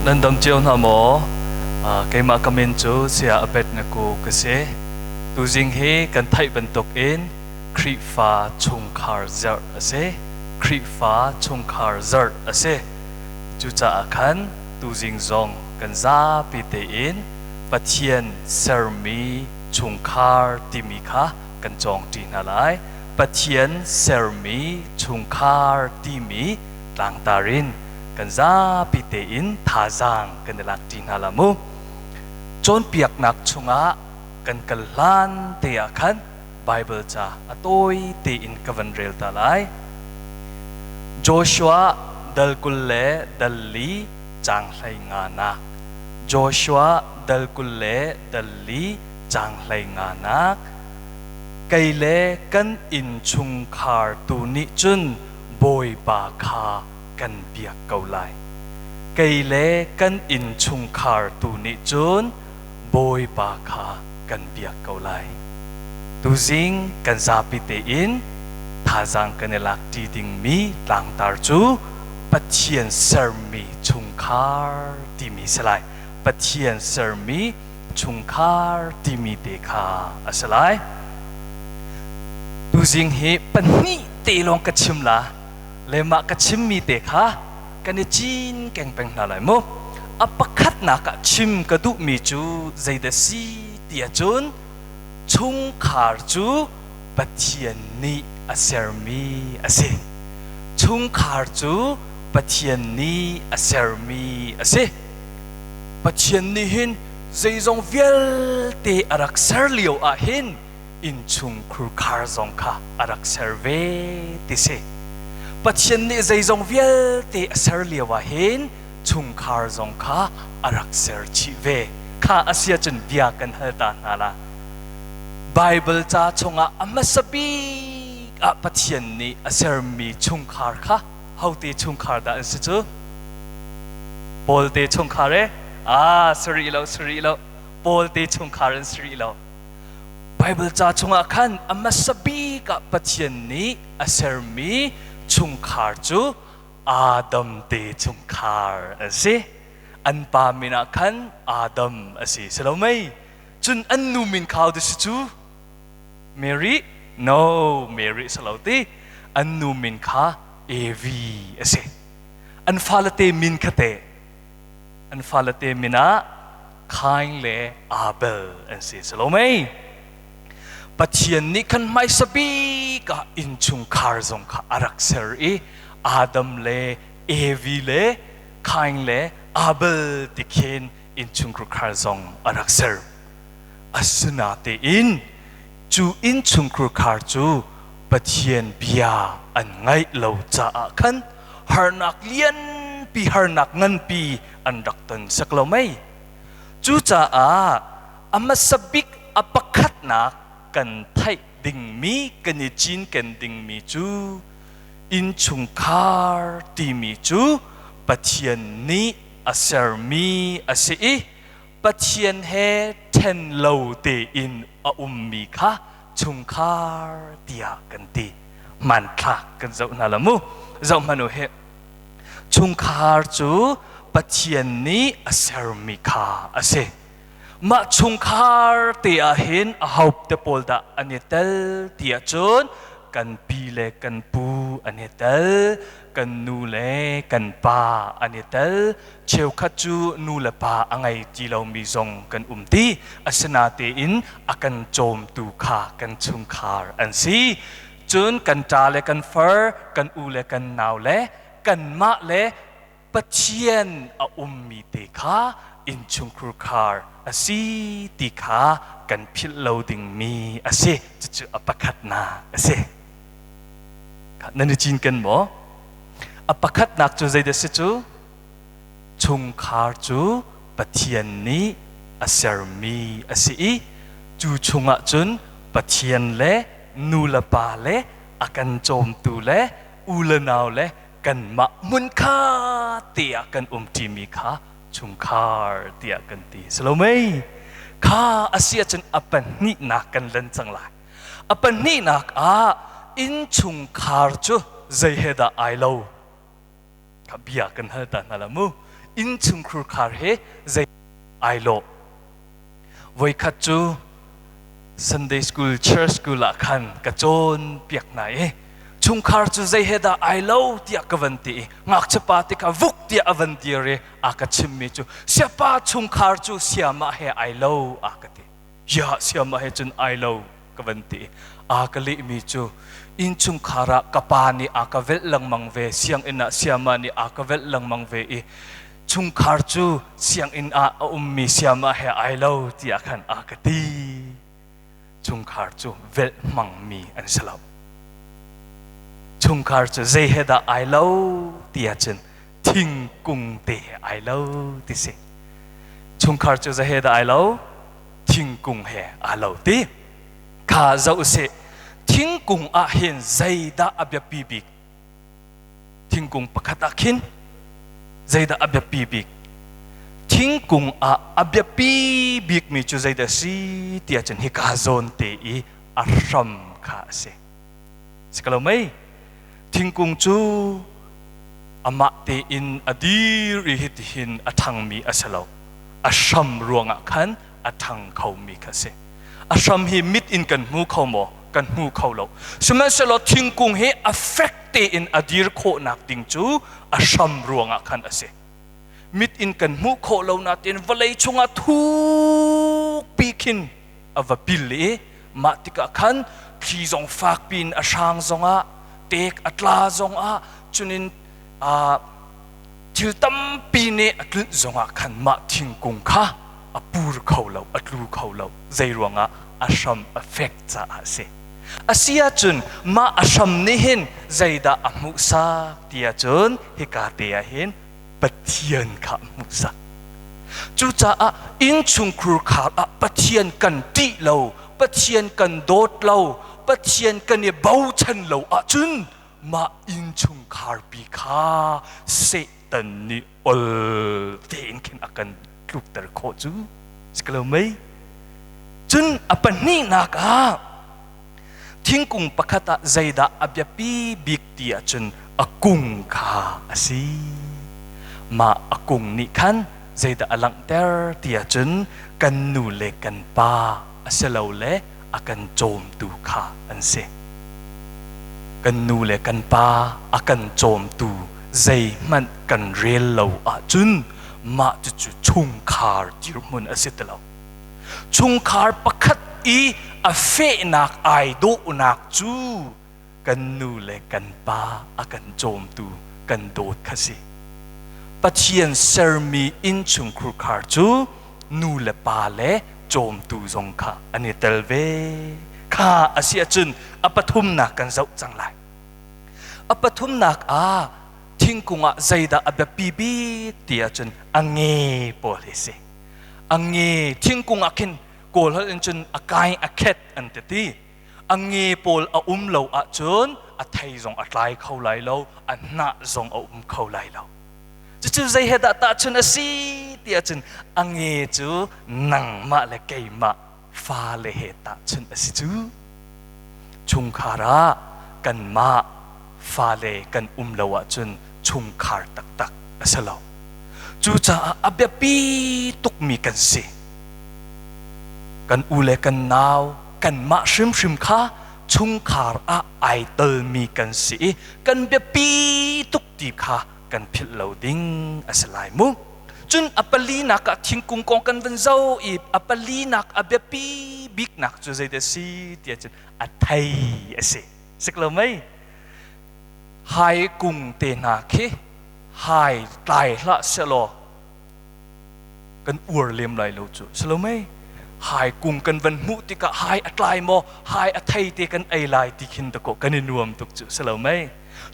Nan dam cio hna maw? Keimah ka min cu Saya Abednego ka si. Tuzing hi kan theih bantuk in Khrihfa chungkhar zarh a si. Khrihfa chungkhar zarh a si. Cucaah khan tuzing zong kan zapi tein Pathian sermi chungkhar timi kha kan cawng ṭi hna lai. Pathian sermi chungkhar timi tlangtar in kan zapi tein thazaang kan i lak ṭi hna la mu. Cawnpiaknak chungah kan kal hlan te ah khan Baibal ca a tawi tein ka van rel ta lai. Joshua dal 20 le dal 4 caang 15 nak. Joshua dal 20 le dal 4 caang 15 nak. Kei le kan innchungkhar tu nih cun Bawipa kha kan biak ko lai. Kei le kan innchungkhar tu nih cun Bawipa kha kan biak ko lai. Tuzing kan zapi tein thazaang kan i lak ṭi dingmi tlangtar cu Pathian sermi chungkhar timi si lai. Pathian sermi chungkhar timi te kha a si lai. Tuzing hi pahnih te lawng ka chim la le mah ka chimmi te kha kan i cin keng peng hna lai mu. A pakhatnak ah chim ka duhmi cu zeidah si ti ahcun chungkhar cu Pathian nih a sermi a si. Chungkhar cu Pathian nih a sermi a si. Pathian nih hin zeizong vialte a rak ser lio ah hin innchungkhur khar zong kha a rak ser ve ti si. Pathian nih zeizong vialte a ser lio ah hin chungkhar zong kha a rak ser chih ve. Kha a si ahcun bia kan hal ta hna la. Baibal ca chungah a hmasa bik ah Pathian nih a sermi chungkhar kha hote chungkhar dah an si cu? Paul te chungkhar e? Ah, si rih lo, si rih lo. Paul te chungkhar an si rih lo. Baibal ca chungah khan a hmasa bik ah Pathian nih a sermi chungkhar cu Adam te chungkhar an si. An pa min ah khan Adam a si. Si lo mei? Cun an nu min khau ti si cu? Mary? No, Mary si lo ti. An nu min kha Evi a si. An fale te min kha te. An fale te min ah Kain le Abel an si si lo mei? Pathian nih khan hmaisa bik ah innchungkhar zong kha a rak ser i Adam le Evi le Kain le Abel ti khin innchungkhar zong a rak ser. Asinatein cu innchungkhar cu Pathian bia an ngaih lo caah khan harnak lianpi harnak nganpi an rak ton sak lo mei. Cucaah a hmasa bik a pakhatnak kan theih dingmi kan i cinken dingmi cu innchungkhar timi cu Pathian nih a sermi a si i Pathian he ṭhen lo tein a ummi kha chungkhar tiah kan ti. Hmanthlak kan zoh hna la mu. Zoh hmanh u hih. Chungkhar cu Pathian nih a sermi kha a si. Mah chungkhar te ah hin a haup te pawl dah an i tel ti ahcun kan pi le kan pu an i tel, kan nu le kan pa an i tel, cheukhat cu nu le pa a ngei ti lomi zong kan um ti. Asinatein a kan cawmtu kha kan chungkhar an si. Cun kan ṭa le kan far, kan u le kan nau le kanmah le Pathian a ummi te kha innchungkhur khar a si ti kha kan philh lo dingmi a si. Cucu a pakhatnak a si. Nan i cinken maw? A pakhatnak cu zeidah si cu? Chungkhar cu Pathian nih a sermi a si i cu chungah cun Pathian le nu le pa le a kan cawmtu le u le nau le kanmah hmunkhat te ah kan umṭimi kha chungkhar tiah kan ti. Si lo mei? Kha a si ahcun a pahnihnak kan len cang lai. A pahnihnak ah innchungkhar cu zei he dah ai lo? Kha bia kan hal ta hna la mu. Innchungkhur khar he zei ai lawh? Voikhat cu Sunday school, church school ah khan ka cawn piak hna i chungkhar cu zei he dah ai lo tiah ka van ti i ngakchia pa te kha vuk tiah a van dir i a ka chimmi cu siapa chungkhar cu siamah he ai lo a ka ti. Ya siamah he cun ai lo ka van ti. A ka lehmi cu innchungkhar ah ka pa nih a ka velh lengmang ve, sianginn ah siamah nih a ka velh lengmang ve i chungkhar cu sianginn ah a ummi siamah he ai lo tiah khan a ka ti. Chungkhar cu velh hmangmi an si lo. Chungkhar cu zei he dah ai lo ti ahcun thingkung te he ai lo ti si. Chungkhar cu zei he dah ai lo? Thingkung he aa lo ti. Kha zoh usih. Thingkung ah hin zeidah a biapi bik? Thingkung pakhat ah khin zeidah a biapi bik? Thingkung ah a biapi bikmi cu zeidah a si ti ahcun hika zawn te i a hram kha a si. Si ko lo mei? Thingkung cu amah tein a dir i hitihin a ṭhangmi a si lo. A hram ruangah khan a ṭhang khomi kha a si. A hram hi mit in kan hmu kho maw? Kan hmu kho lo. Sihmanhsehlaw thingkung hi a fek tein a dir khawhnak ding cu a hram ruangah khan a si. Mit in kan hmuh khawh lo nain vawlei chungah thukpi khin a va pil i mah tikah khan thli zong fakpi in a hrang zongah tek a tla zongah cunin thil tampi nih a tlinh zongah khan mah thingkung kha a pur kho lo, a tlu kho lo. Zei ruangah? A hram a fek caah a si. A si ahcun mah a hram nih hin zeidah a hmuhsak ti ahcun hika te ah hin Pathian kha a hmuhsak. Cucaah innchungkhur khar ah Pathian kan ṭih lo, Pathian kan dawt lo, Pathian kan i bochan lo ahcun mah innchungkharpi kha Satan nih ol tein khin a kan tlukter khawh cu si ko lo mei? Cun a pahnihnak ah thingkung pakhat ah zeidah a biapi bik ti ahcun a kung kha a si. Mah a kung nih khan zeidah a langhter ti ahcun kan nu le kan pa asilole a kan cawmtu kha an si. Kan nu le kan pa a kan cawmtu zeihmanh kan rel lo ahcun mah cucu chungkhar dirhmun a si ti lo. Chungkhar pakhat i a fehnak ai dawhnak cu kan nu le kan pa a kan cawmtu kan dawt kha si. Pathian sermi innchungkhur khar cu nu le pa le cawmtu zong kha an i tel ve. Kha a si ahcun a pathumnak kan zoh cang lai. A pathumnak ah thingkung ah zeidah a biapi bik ti ahcun a nge pawl hi si. A nge thingkung ah khin Kawl holh in cun a kai a khet an ti ti. A nge pawl a um lo ahcun a thei zong a tlai kho lai lo, a hnah zong a um kho lai lo. Cucu zei he dah tahchun a si ti ahcun a nge cu nangmah le keimah fale he tahchunh a si cu. Chungkhar ah kanmah fale kan um lo ahcun chungkhar taktak a si lo. Cucaah a biapi tukmi kan si. Kan u le kan nau kanmah hrimhrim kha chungkhar ah ai telmi kan si i kan biapi tuk ti kha kan philh lo ding a si lai mu. Cun a palinak ah thingkung kong kan van zoh i a palinak a biapi biknak cu zeidah a si ti ahcun a thei a si. Sik lo mei? Hai kung te hna khi hai tlai hlah sehlaw kan uar lem lai lo cu. Si lo mei? Hai kung kan van hmuh tikah hai a tlai maw, hai a thei te kan ei lai ti khin dakaw kan i nuam tuk cu. Si lo mei?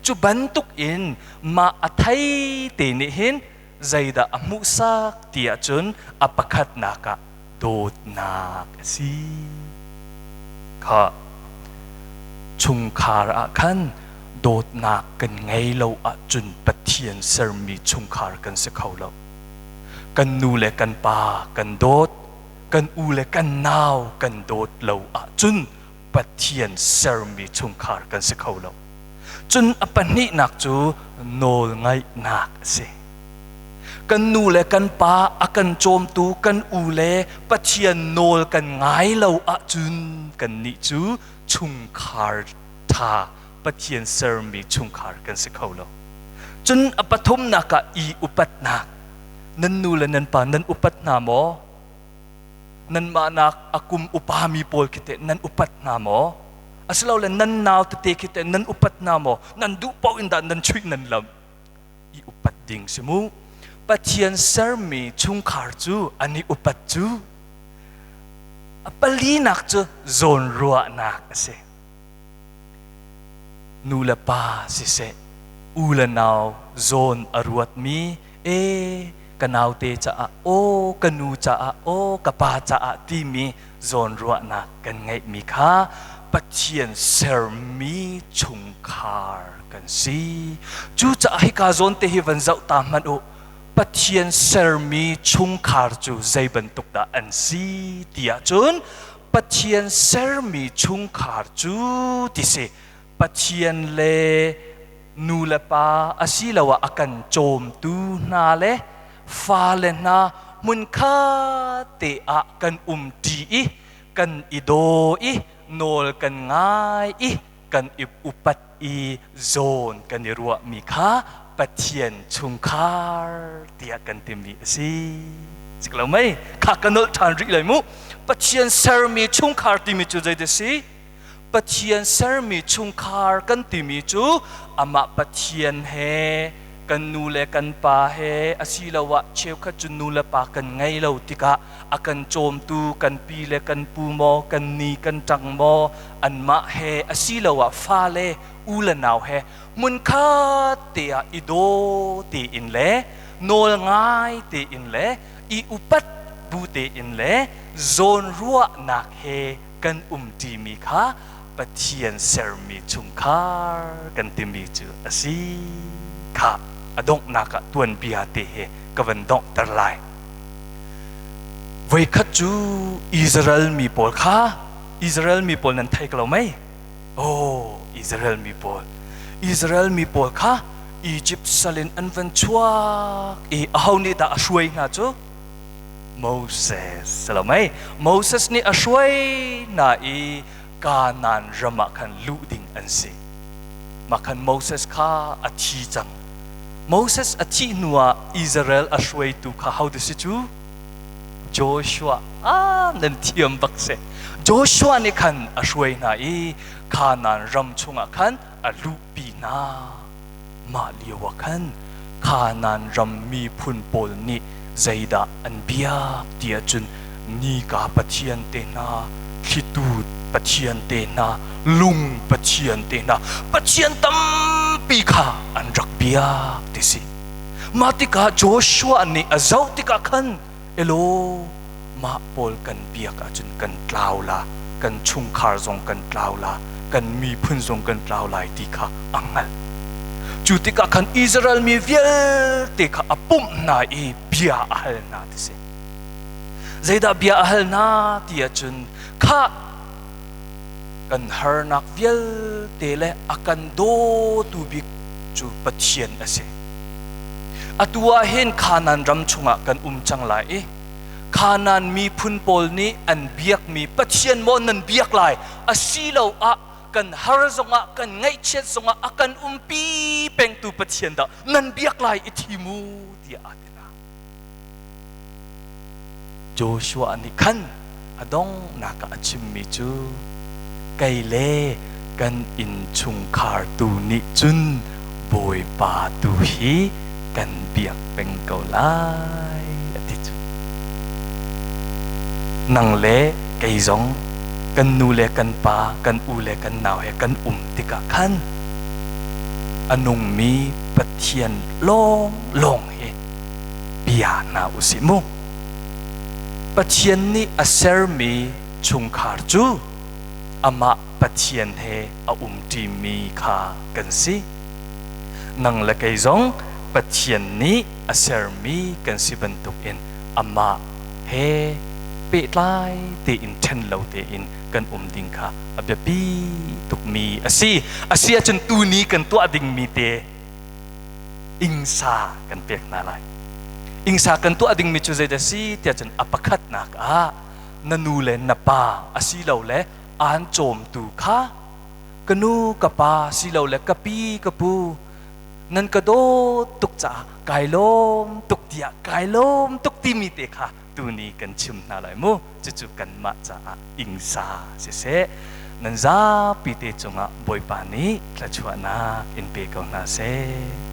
Cu bantuk in mah a thei te nih hin zeidah a hmuhsak ti ahcun a pakhatnak ah dawtnak a si. Kha chungkhar ah khan dawtnak kan ngei lo ahcun Pathian sermi chungkhar kan si kho lo. Kan nu le kan pa kan dawt, kan u le kan nau kan dawt lo ahcun Pathian sermi chungkhar kan si kho lo. Cun a pahnihnak cu nawlngaihnak a si. Kan nu le kan pa a kan cawmtu kan u le Pathian nawl kan ngai lo ahcun kannih cu chungkhar ṭha Pathian sermi chungkhar kan si kho lo. Cun a pathumnak ah i upatnak. Nan nu le nan pa nan upat hna maw? Nanmah nak a kum upami pawl khi teh nan upat hna maw? Asilole nan nau tete khi teh nan upat hna maw? Nan duh paoh in dah nan chuih nan lam. I upat ding si mu. Pathian sermi chungkhar cu an i upat cu. A palinak cu zawnruahnak a si. Nu le pa siseh, u le nau zawn a ruatmi, e ka naute caah, aw ka nu caah, aw ka pa caah timi zawnruahnak kan ngeihmi kha Pathian sermi chungkhar kan si. Cucaah hika zawn te hi van zoh ta hmanh u. Pathian sermi chungkhar cu zei bantuk dah an si ti ahcun Pathian sermi chungkhar cu ti si Pathian le nu le pa asiloah a kan cawmtu hna le fale hna hmunkhat te ah kan umṭi i kan i daw i nawl kan ngai i kan i upat i zawn kan i ruahmi kha Pathian chungkhar tiah kan timi a si. Sik lo mei? Kha ka nolh ṭhan rih lai mu. Pathian sermi chungkhar timi cu zeidah si? Pathian sermi chungkhar kan timi cu amah Pathian he kan nu le kan pa he asiloah cheukhat cu nu le pa kan ngei lo tikah a kan cawmtu kan pi le kan pu maw kan ni kan ṭang maw anmah he asiloah fale u le nau he hmunkhat te ah i daw tein le nawl ngai tein le i upat bu tein le zawnruahnak he kan umṭimi kha Pathian sermi chungkhar kan timi cu a si kha a donghnak ah tuanbia te he ka van donghter lai. Voikhat cu Israel mi pawl kha Israel mi pawl nan thei ko lo mei? Oh, Israel mi pawl. Israel mi pawl kha Egypt sal in an van chuak i aho nih dah a hruai hna cu? Moses si lo mei? Moses nih a hruai hna i Kanaan ram ah khan luh ding an si. Mah khan Moses kha a thi cang. Moses a thih hnuah Israel a hruaitu kha hodah si cu? Joshua. Ah, nan thiam bak si. Joshua nih khan a hruai hna i Kanaan ram chungah khan a luhpi hna. Mah lio ah khan Kanaan ram miphun pawl nih zeidah an biak ti ahcun nika pathian te hna, thlitu pathian te hna, lung pathian te hna, pathian tampi kha an rak biak ti si. Mah tikah Joshua nih a zoh tikah khan elaw mah pawl kan biak ahcun kan tlau la, kan chungkhar zong kan tlau la, kan miphun zong kan tlau lai ti kha a hngalh. Cu tikah khan Israel mi vialte kha a pumh hna i bia a hal hna ti si. Zeidah bia a hal hna ti ahcun khah kan harnak vialte le a kan dawtu bik cu Pathian a si. Atu ah hin Kanaan ram chungah kan um cang lai i Kanaan miphun pawl nih an biakmi Pathian maw nan biak lai asiloah kan har zongah kan ngaihchiat zongah a kan umpi pengtu Pathian dah nan biak lai i thim u tiah a ti hna. Joshua nih khan a donghnak ah a chimmi cu kei le kan innchungkhar tu nih cun Bawipa tu hi kan biak peng ko lai a ti cu. Nang le kei zong kan nu le kan pa, kan u le kan nau he kan um tikah khan a nungmi Pathian lawnglawng hi bia hna usih mu. Pathian nih a sermi chungkhar cu amah Pathian he a umṭimi kha kan si. Nang le kei zong Pathian nih a sermi kan si bantukin amah he pehtlai tein ṭhen lo tein kan um ding kha a biapi tukmi a si. A si ahcun tuni kan tuah dingmi te ingsa kan pek hna lai. Ingsa kan tuah dingmi cu zeidah si tiah cun a pakhatnak ah na nu le na pa asilole aan cawmtu kha ka nu ka pa silole ka pi ka pu nan ka dawt tuk caah kai lawm tuk tiah kai lawm tuk timi te kha tuni kan chim hna lai mu. Cucu kanmah caah ingsa siseh, nan zapi te cungah Bawipa nih thluachuahnak in pe ko hna seh.